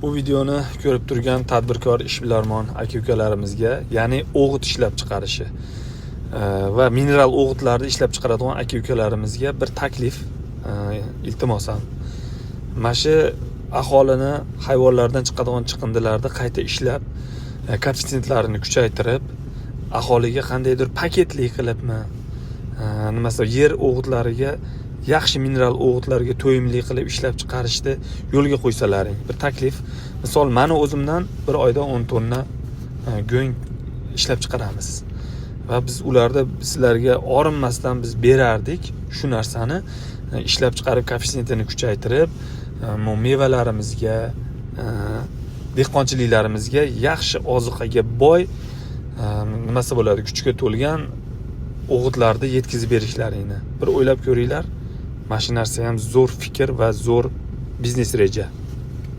Bu videoni ko'rib turgan tadbirkor, ishbilarmon aka ukalarimizga, ya'ni o'g'it ishlab chiqarishi va mineral o'g'itlarni ishlab chiqaradigan aka ukalarimizga bir taklif, iltimos ham. Mana shu aholini hayvonlardan chiqadigan chiqindilarni qayta ishlab, koeffitsiyentlarini kuchaytirib, aholiga qandaydir paketli qilibmi, nimasi, yer o'g'itlariga, yaxshi mineral o'g'itlarga to'yimli qilib ishlab chiqarishni yo'lga qo'ysalaring, bir taklif. Misol, mani o'zimdan bir oyda 10 tonna go'ng ishlab chiqaramiz va biz ularda sizlarga orinmasdan biz berardik shu narsani, ishlab chiqarib, koeffitsiyentini kuchaytirib, mevalarimizga, dehqonchiliklarimizga yaxshi ozuqaga boy, nimasi bo'ladi, kuchga to'lgan o'g'itlarni yetkazib berishlaringni bir o'ylab ko'ringlar. Mana shu narsa ham zo'r fikr va zo'r biznes reja.